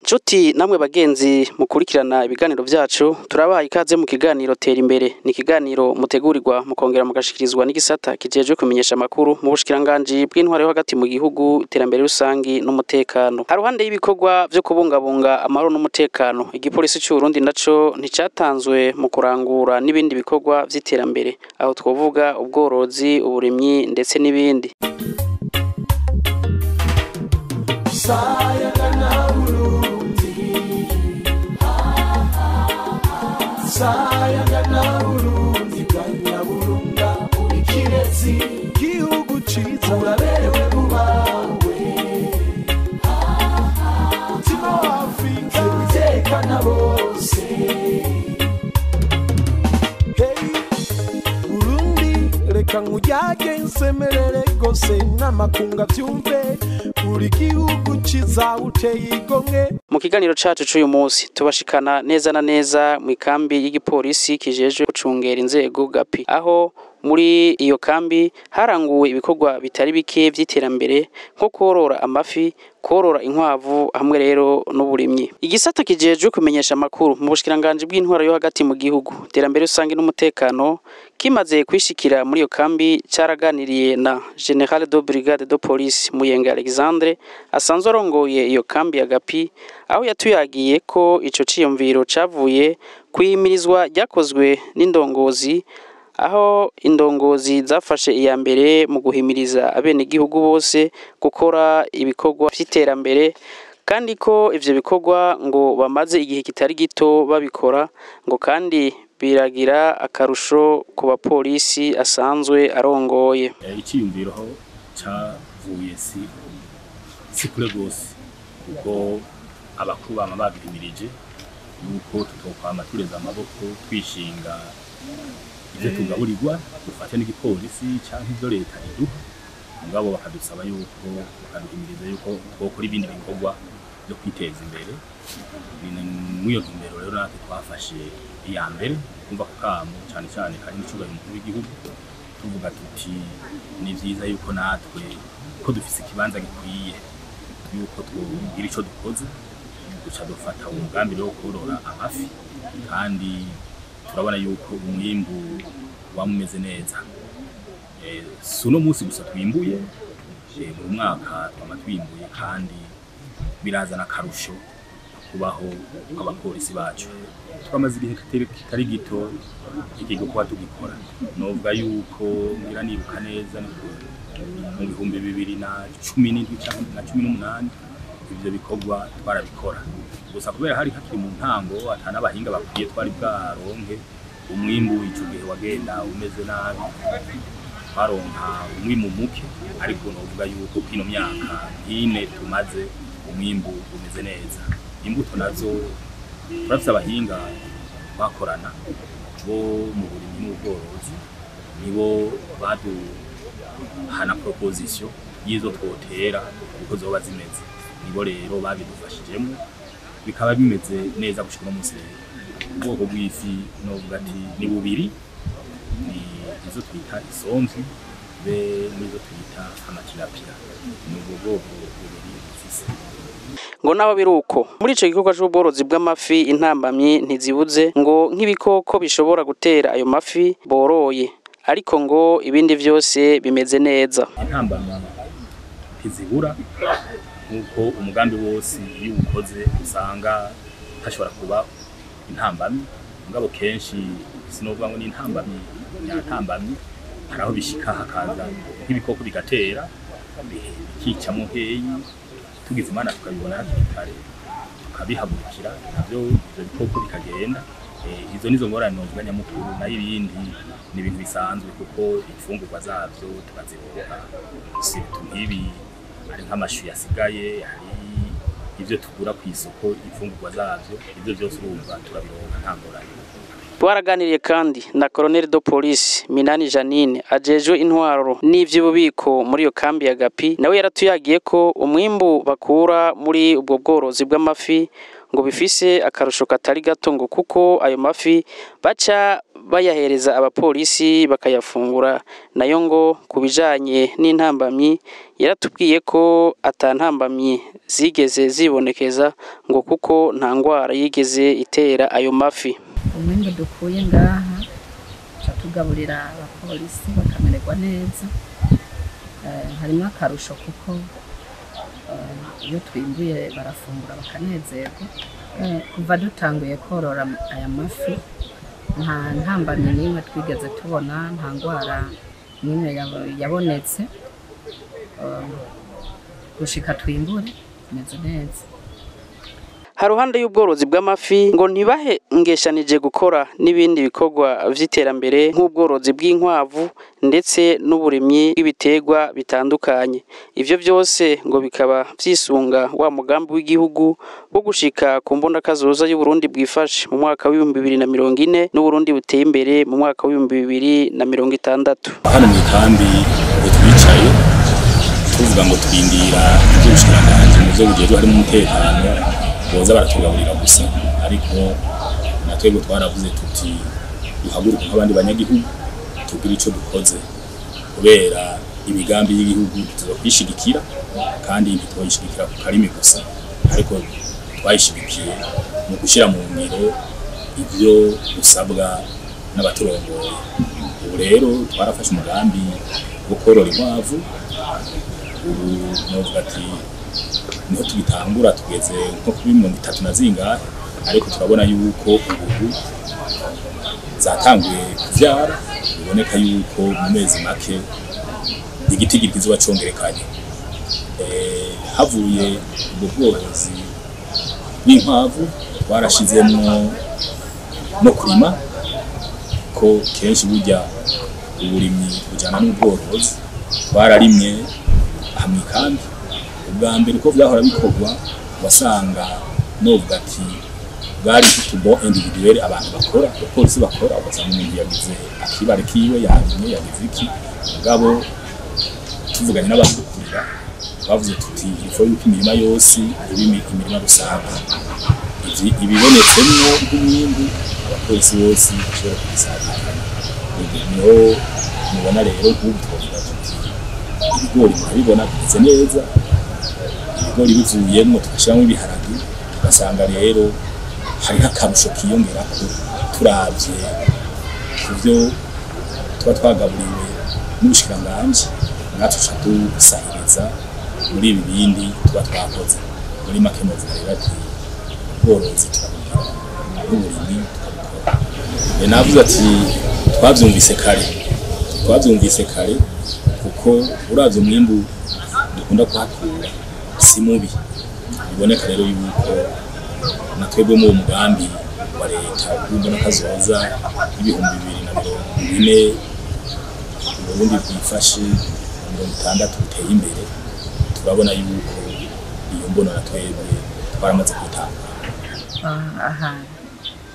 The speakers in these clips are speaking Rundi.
Nshuti namwe bagenzi mukurikirana ibiganiro vyacu, turabaha ikaze mu kiganiro Tera Imbere. Ni ikiganiro mutegurirwa mukongera mugashikirizwa n'igisata kijejwe kumenyesha amakuru mu bushikiranganji bw'intwaro yo hagati mu gihugu, iterambere rusangi n'umutekano. Haruhande y'ibikorwa vyo kubungabunga amahoro n'umutekano, igipolisi c'u Burundi naco nticatanzwe mu kurangura n'ibindi bikorwa vy'iterambere, aho twovuga ubworozi, uburimyi ndetse n'ibindi. Sayangana Burundi bwa Nyaburunga, uri kirezi gihugu ciza, uraberewe bubawe, mutima wa Afrika utekana bose. Hey Burundi, reka nkujyage nsemerere gose n'amakunga vyumve, uri gihugu ciza uteye igomwe. Mu kiganiro cacu c'uyu munsi tubashikana neza na neza mu ikambi y'igipolisi kijejwe gucungera inzego Gapi, aho muri iyo kambi haranguwe ibikorwa bitari bike vy'iterambere nko korora amafi, korora inkwavu hamwe rero n'uburimyi. Igisata kijejwe kumenyesha amakuru mu bushikiranganji bw'intwaro yo hagati mu gihugu, iterambere rusange n'umutekano, kimaze kwishikira muri iyo kambi caraganiriye na General de Brigade de Police Muyenga Alexandre asanzwe arongoye iyo kambi ya Gapi, aho yatuyagiye ko ico ciyumviro cavuye kwihimirizwa ryakozwe n'indongozi, aho indongozi zafashe iya mbere mu guhimiriza abenegihugu bose gukora ibikorwa vy'iterambere, kandi ko ivyo bikorwa ngo bamaze igihe kitari gito babikora, ngo kandi biragira akarusho ku bapolisi asanzwe arongoye. Iciyumviro cavuye si kure gose, kuko abakuru bama babihimirije yuko tutokwama tureza amaboko twishinga ivyo tugaburirwa, dufate n'igipolisi canke ivyo leta iduha, mugabo bakadusaba yuko bakaduhimiriza yuko twokora ibindi bikorwa vyo kwiteza imbere. Mw'iyo ntumbero rero natwe twafashe iya mbere kumva ko kamo cane cane kari n'icubahiro umukuru w'igihugu, tuvuga tuti ni vyiza yuko natwe ko dufise ikibanza gikwiye yuko twogira ico dukoze, duca dufata umugambi wo korora amafi, kandi turabona yuko umwimbu wamumeze neza. Si uno munsi gusa twimbuye, mu mwaka twama twimbuye, kandi birazana akarusho kubaho kw'abapolisi bacu. Twamaze igihe kitari gito iki gikorwa tugikora, novuga yuko ngira nibuka neza mu 2017 canke na 18 ivyo bikorwa twarabikora, gusa kubera hari hakiri mu ntango ata n'abahinga bakwiye twari bwaronke, umwimbu ico gihe wagenda umeze nabi, twaronka umwimbu muke, ariko novuga yuko kino myaka ine tumaze umwimbu umeze neza. Imbuto nazo turafise abahinga bakorana bo mu burimyi n'ubworozi, nibo baduhana proposition y'izo twotera uko zoba zimeze, nibo rero babidufashijemo bikaba bimeze neza gushika uno munsi. Rero ubwoko bw'ifi novuga ati ni bubiri, ni izo twita isomvyi be n'izo twita amatilapia, ni ubwo bwoko bubiri dufise. Ngo naho biruko muri ico gikorwa c'ubworozi bw'amafi intambamyi ntizibuze, ngo nk'ibikoko bishobora gutera ayo mafi boroye, ariko ngo ibindi vyose bimeze neza. Intambamyi ntizibura, nkuko umugambi wose iyo ukoze usanga hashobora kuba intambamyi, mugabo kenshi sinovuga ngo ni intambamyi nyantambamyi, hari aho bishika hakaza nk'ibikoko bigatera bikicamwo nkeyi, tugize Imana tukabibona hakiri kare tukabihagurukira navyo ivyo bikoko bikagenda. Izo nizo ngorane novuga nyamukuru, nayo ibindi ni ibintu bisanzwe kuko imfungurwa zavyo turazironka, si nk'ibi hari nk'amashu yasigaye, hari Ibyo tugura ku isoko, imfungurwa zavyo, ibyo byose urumva turabironka nta ngorane. Twaraganiriye kandi na Colonel de Police Minani Janine ajejwe intwaro n'ivy'ububiko muri iyo kambi ya Gapi. Nawe yaratuyagiye ko umwimbu bakura muri ubwo bworozi bw'amafi ngo bifise akarusho katari gato, ngo kuko ayo mafi baca bayahereza abapolisi bakayafungura. Nayo ngo ku bijanye n'intambamyi, yaratubwiye ko ata ntambamyi zigeze zibonekeza, ngo kuko nta ngwara yigeze itera ayo mafi. Umwimbu dukuye ngaha tuca tugaburira abapolisi bakamererwa neza. Harimo akarusho kuko iyo twimbuye barafungura bakanezerwa. Kuva dutanguye korora aya mafi, nta ntambamyi n'imwe twigeze tubona, nta ngwara n'imwe yabonetse. Gushika twimbure bimeze neza. Haruhande y'ubworozi bw'amafi, ngo ntibahengeshanije gukora n'ibindi bikorwa vy'iterambere nk'ubworozi bw'inkwavu ndetse n'uburimyi bw'ibiterwa bitandukanye. Ivyo vyose ngo bikaba vyisunga wa mugambi w'igihugu wo gushika ku mbonakazoza y'Uburundi bwifashe mu mwaka w'2040 n'Uburundi buteye imbere mu mwaka w'2060. Hano mu ikambi ubu twicaye tuvuga ngo turindira iby'ubushikiranganji mu byo bujejwe harimo umutekano boza baratugaburira gusa, ariko na twebwe twaravuze tuti duhaguruke nk'abandi banyagihugu tugire ico dukoze, kubera imigambi y'igihugu tuza kuyishigikira, kandi ntitwoyishigikira ku karimi gusa, ariko twayishigikiye mu gushyira mu ngiro ivyo dusabwa n'abaturongoye. Ubu rero twarafashe umugambi wo korora inkwavu. Ubu novuga ati niho tugitangura, tugeze nko kuri 30 na zingahe, ariko turabona yuko ubu zatanguye kuvyara, biboneka yuko mu mezi make igitigiri kizoba congerekanye. Havuye ubwo bworozi bw'inkwavu, twarashizemwo no kurima, ko kenshi burya uburimyi bujana n'ubworozi. Twararimye aha mw'ikambi. Ubwa mbere uko vyahora bikorwa, wasanga novuga ati bwari utubon individuel abantu bakora, abapolisi bakora, ugasanga umuntu yagize akibare kiwe, yarimye, yagize iki. Mugabo tuvuganye n'abadukurira, bavuze tuti ifo yuko imirima yose iba imirima rusange, ibibonetsemwo nk'umwimbu abapolisi bose bashobora kubisabikanya. Niho mubona rero nk'ubu twavuga tuti ibigori murabibona bimeze neza, ibigori bivuyemwo tugashiramwo ibiharage, tugasanga rero hariho akarusho kiyongerako turavye kuvyo tuba twagaburiwe n'ubushikiranganji, natwe tuca dusahiriza muri ibi bindi tuba twakoze. Muri make novuga rero ati ubworozi turabukora n'uburimyi tukabukora. Navuze ati twavyumvise kare, twavyumvise kare, kuko uravye umwimbu dukunda kuhakura si mubi. Biboneka rero yuko na twebwe mu mugambi wa leta w'imbonakazoza y'2040, Uburundi bwifashe 60 buteye imbere, turabona yuko iyo mbono na twebwe twaramaze kuyitangura. Aha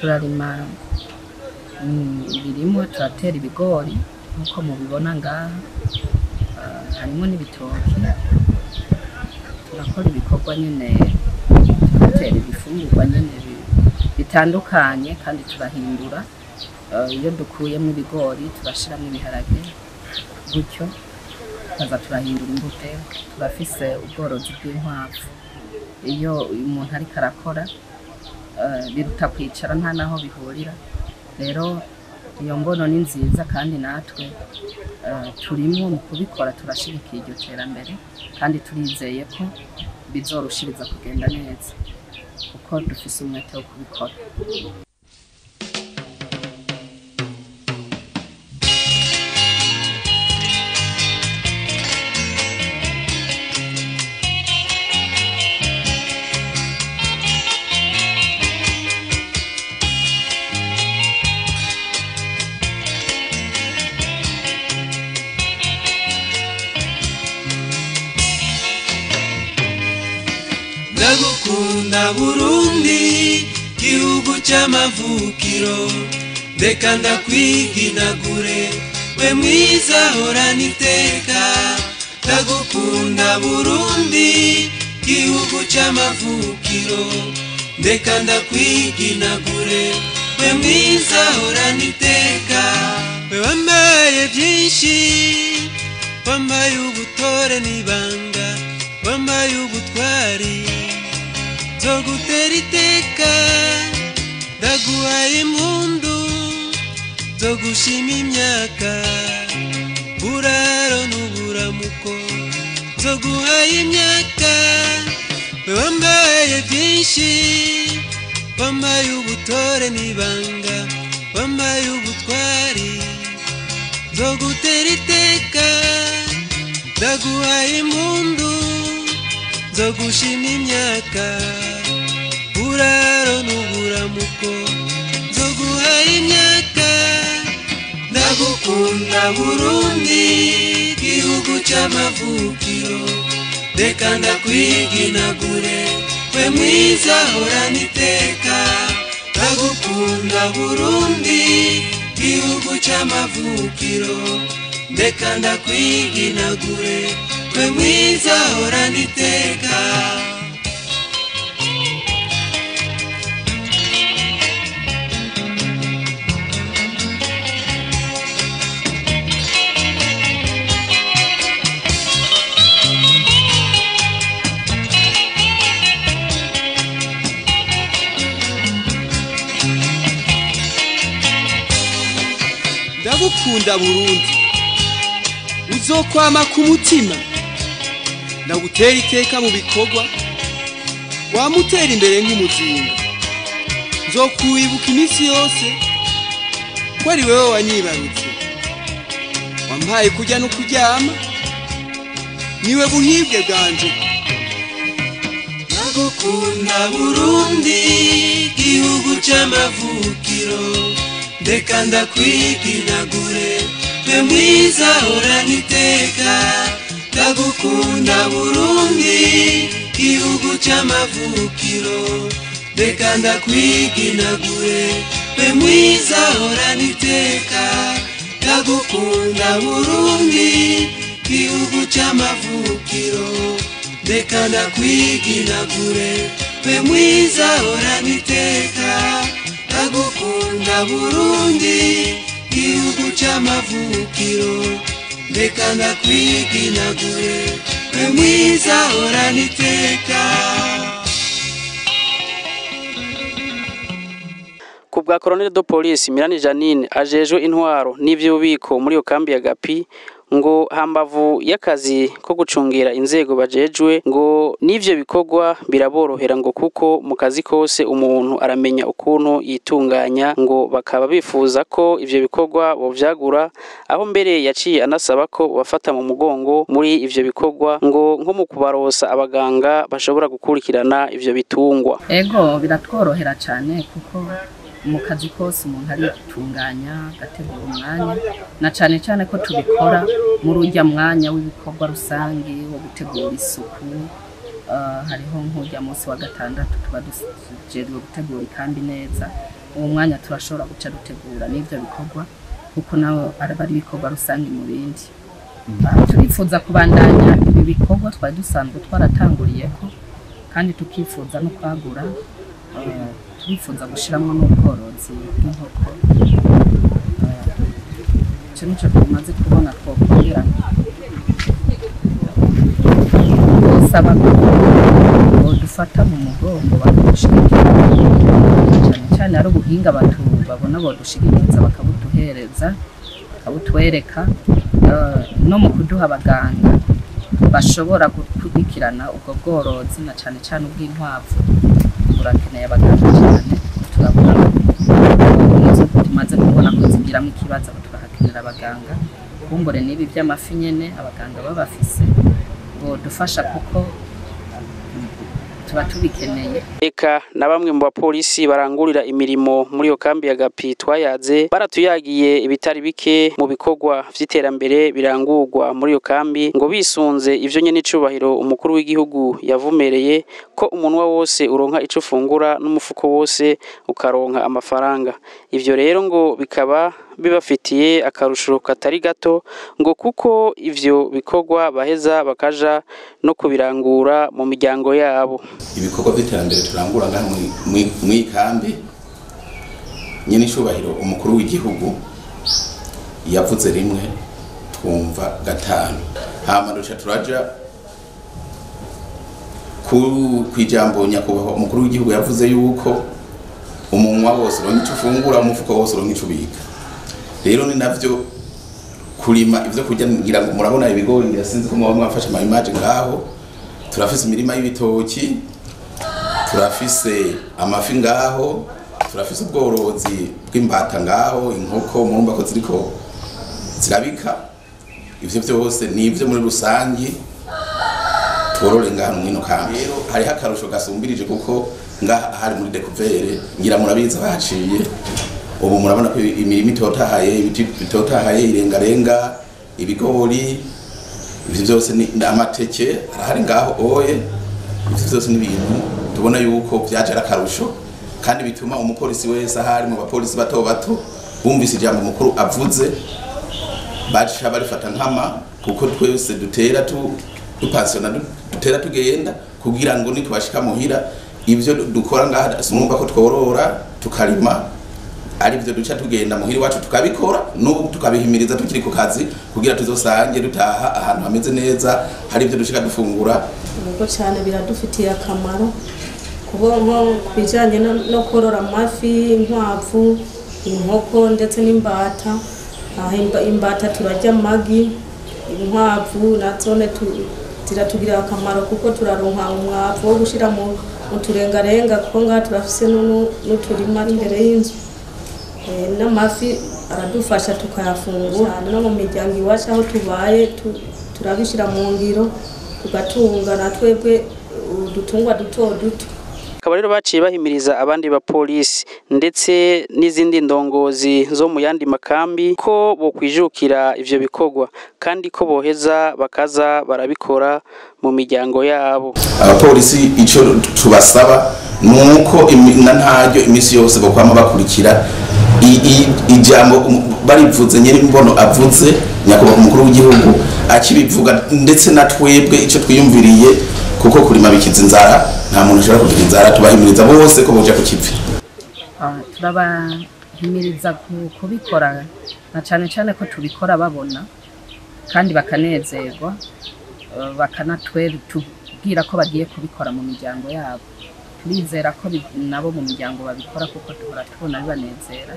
turarima ibirimwa, turatera ibigori nkuko mubibona ngaha, harimo n'ibitoki. Turakora ibikorwa nyene, turatera ibifungurwa nyene bitandukanye, kandi turahindura. Iyo dukuyemo ibigori turashiramo ibiharage, gutyo tukaza turahindura imbuto. Turafise ubworozi bw'inkwavu. Iyo umuntu ariko arakora biruta kwicara, nta naho bihurira. Rero iyo mbono ni nziza, kandi natwe turimwo mu kubikora, turashigikiye iryo terambere, kandi turizeye ko bizorushiriza kugenda neza kuko dufise umwete wo kubikora. Ndagukunda Burundi, gihugu c'amavukiro, ndeka ndakwiginagure, we mwiza horana iteka. Ndagukunda Burundi, gihugu c'amavukiro, ndeka ndakwiginagure, we mwiza horana iteka. We wambaye byinshi, wambaye ubutore n'ibanga, wambaye ubutwari, nzogutera iteka. Ndaguhaye impundu, nzogushima imyaka, buraro n'uburamuko, nzoguhaye imyaka. We wambaye byinshi, wambaye ubutore n'ibanga, wambaye ubutwari, nzogutera iteka. Ndaguhaye impundu, nzogushima imyaka, buraro n'uburamuko, nzoguhaye imyaka. Ndagukunda Burundi, gihugu c'amavukiro, reka ndakwiginagure, we mwiza horana iteka. Ndagukunda Burundi, gihugu c'amavukiro, ndeka ndakwiginagure, we mwiza horana iteka. Ndagukunda Burundi, uzokwama ku mutima, ndagutera iteka mu bikorwa, wamutera imbere nk'umuzinga. Nzokwibuka iminsi yose ko ari wewe wanyibarutse, wampaye kurya no kuryama, niwe buhibwe bwanje. Ndagukunda Burundi, gihugu c'amavukiro, ndeka ndakwiginagure, we mwiza horana iteka. Ndagukunda Burundi, gihugu c'amavukiro, ndeka ndakwiginagure, we mwiza horana iteka. Ndagukunda Burundi, gihugu c'amavukiro, ndeka ndakwiginagure, we mwiza horana iteka. Ndagukunda Burundi, gihugu c'amavukiro, ndeka ndakwiginagure, we mwiza horana iteka. Kubwa Colonel de Police Mirani Janine ajejwe intwaro n'ivy'ububiko muri iyo kambi ya Gapi, ngo hambavu y'akazi ko gucungira inzego bajejwe, ngo n'ivyo bikorwa biraborohera, ngo kuko mu kazi kose umuntu aramenya ukuntu yitunganya, ngo bakaba bifuza ko ivyo bikorwa bovyagura, aho mbere yaciye anasaba ko bafata mu mugongo muri ivyo bikorwa, ngo nko mu kubarosa abaganga bashobora gukurikirana ivyo bitungwa. Ego biratworohera cyane kuko mu kazi kose umuntu aritunganya, agategura umwanya, na cane cane ko tubikora muri urya mwanya w'ibikorwa rusange wo gutegura isuku. Hariho nk'urya munsi wa gatandatu tuba dujejwe gutegura ikambi neza, uwo mwanya turashobora guca dutegura n'ivyo bikorwa, kuko naho aba ari ibikorwa rusange mu bindi. Turifuza kubandanya ibi bikorwa twari dusanzwe twaratanguriyeko, kandi tukifuza no kwagura. Turifuza gushiramwo n'ubworozi bw'inkoko. Ico nico tumaze kubona twokongera. Saba ko dufata mu mugongo bakadushigikira, cane cane ari ubuhinga babona bodushigikiza bakabuduhereza, bakabutwereka, no mu kuduha abaganga bashobora gukurikirana ubwo bworozi, na cane cane ubw'inkwavu. Turakeneye abaganga cyane, turabona nizo tumaze kubona ko zigiramo ikibazo, turahakenera abaganga. Kumbure n'ibi by'amafi nyene abaganga babafise bodufasha, kuko Tuba tubikeneye. Eka na bamwe mu bapolisi barangurira imirimo muri iyo kambi ya Gapi twayaze baratuyagiye ibitari bike mu bikorwa vy'iterambere birangurwa muri iyo kambi, ngo bisunze ivyo nyene icubahiro umukuru w'igihugu yavumereye ko umunwa wose uronka ico ufungura n'umufuko wose ukaronka amafaranga. Ivyo rero ngo bikaba bibafitiye akarusho katari gato, ngo kuko ivyo bikorwa baheza bakaja no kubirangura mu miryango yabo. Ibikorwa by'iterambere turangura ngaha mw'ikambi, nyene icubahiro umukuru w'igihugu yavuze rimwe twumva gatanu. Hama duca turaja ku kwijambo nyakubahwa umukuru w'igihugu yavuze yuko umunwa wose uronka ico ufungura, umufuko wose uronka ico ubika. Rero ni navyo kurima ivyo kurya, ngira ngo murabona ibigori, ngira sinzi ko muba mwafashe ama image ngaho. Turafise imirima y'ibitoki, turafise amafi ngaho, turafise ubworozi bw'imbata ngaho, inkoko murumva ko ziriko zirabika. Ivyo vyose ni ivyo muri rusangi tworore ngaha mwino kambi. Rero hariho akarusho gasumbirije kuko ngaha hari muri découvert, ngira murabizi bahaciye. Ubu murabona ko imirima itotahaye, ibiti bitotahaye, irengarenga, ibigori, ivyo vyose ni amateke arahari ngaho oye. Ivyo vyose ni ibintu tubona yuko vyaje ari akarusho kandi bituma umupolisi wese ahari mu bapolisi bato bato bumvise ijambo umukuru avuze baca barifata nkama, kuko twese dutera tu dupansiyona dutera tugenda kugira ngo nitwashika muhira ivyo dukora ngaha, sinumva ko tworora tukarima, ari byo duca tugenda muhira iwacu tukabikora. N'ubu tukabihimiriza tukiri ku kazi kugira tuzosange dutaha ahantu hameze neza, hari ibyo dushika dufungura. Ubwo cyane biradufitiye akamaro kuko nko ku bijyanye no korora amafi, inkwavu, inkoko ndetse n'imbata. Aho imbata turarya amagi, inkwavu nazone ziratugirira akamaro kuko turaronka umwavu wo gushyira mu turengarenga, kuko ngaha turafise n'uturima imbere y'inzu. N'amafi aradufasha tukayafungura no mu miryango iwacu aho tubaye, turabishyira mu ngiro tugatunga na twebwe udutungwa duto duto. Akaba rero baciye bahimiriza abandi bapolisi ndetse n'izindi ndongozi zo mu yandi makambi ko bokwijukira ivyo bikorwa kandi ko boheza bakaza barabikora mu miryango yabo. Abapolisi ico tubasaba nuko na ntaryo iminsi yose bokwama bakurikira ijambo barivuze nyene imbono avuze nyakubahwa umukuru w'igihugu akibivuga, ndetse na twebwe ico twiyumviriye, kuko kurima bikiza inzara, nta muntu ashobora kugira inzara. Tubahimiriza bose ko boja ku kivi. Turabahimiriza kubikora na cane cane ko tubikora babona kandi bakanezerwa, bakanatubwira ko bagiye kubikora mu miryango yabo. Turizera ko nabo mu miryango babikora kuko duhora tubona bibanezera.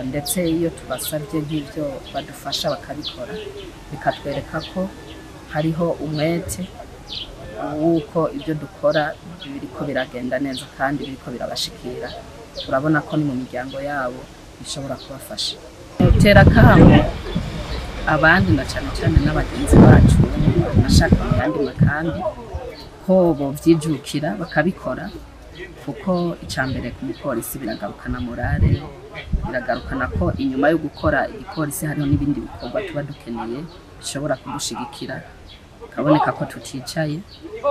Ndetse iyo tubasabye nk'ibyo badufasha bakabikora, bikatwereka ko hariho umwete w'uko ibyo dukora biriko biragenda neza kandi biriko birabashikira. Turabona ko ni mu miryango yabo bishobora kubafasha. Tera akamo abandi na cane cane n'abagenzi bacu bashaka mu yandi makambi ko bovyijukira bakabikora, kuko ica mbere ku mupolisi biragarukana morale, biragarukana ko inyuma yo gukora igipolisi hariho n'ibindi bikorwa tuba dukeneye bishobora kudushigikira, kaboneka ko tuticaye.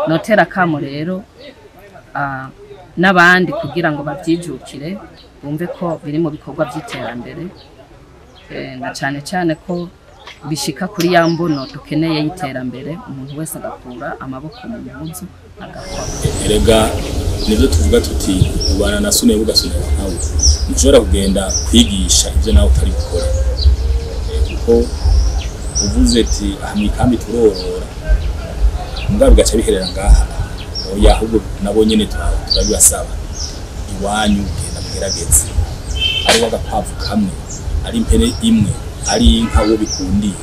Notera akamo rero n'abandi kugira ngo bavyijukire, bumve ko biri mu bikorwa vy'iterambere, na cane cane ko bishika kuri ya mbono dukeneye y'iterambere, umuntu wese agakura amaboko mu mpuzu agakora. Erega nibyo tuvuga tuti ubana na sune ugasunira nkawe. Ntushobora kugenda kwigisha ibyo nawe utari gukora, kuko uvuze ati aha mu ikambi turorora, mugabo bigaca biherera ngaha. Oya, ahubwo nabo nyene turabibasaba, iwanyu genda mugerageze, ari w'agakwavu kamwe, ari impene imwe, ari inka, wo bikundiye.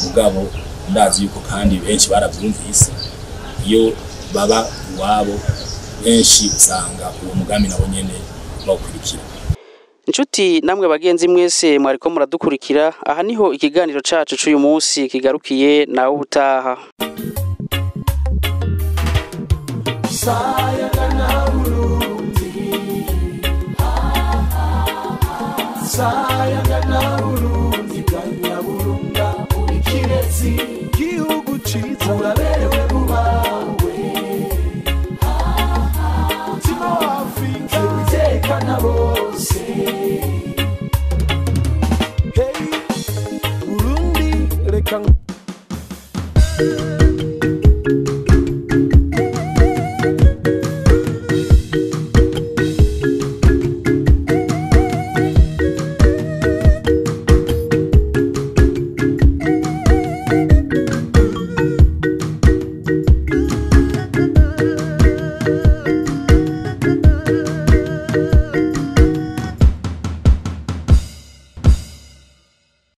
Mugabo ndazi yuko kandi benshi baravyumvise, iyo baba iwabo benshi usanga uwo mugambi nabo nyene bawukurikira. Inshuti namwe bagenzi mwese mwariko muradukurikira, aha niho ikiganiro cacu c'uyu munsi kigarukiye. Nawe ubutaha. Sayangana Burundi,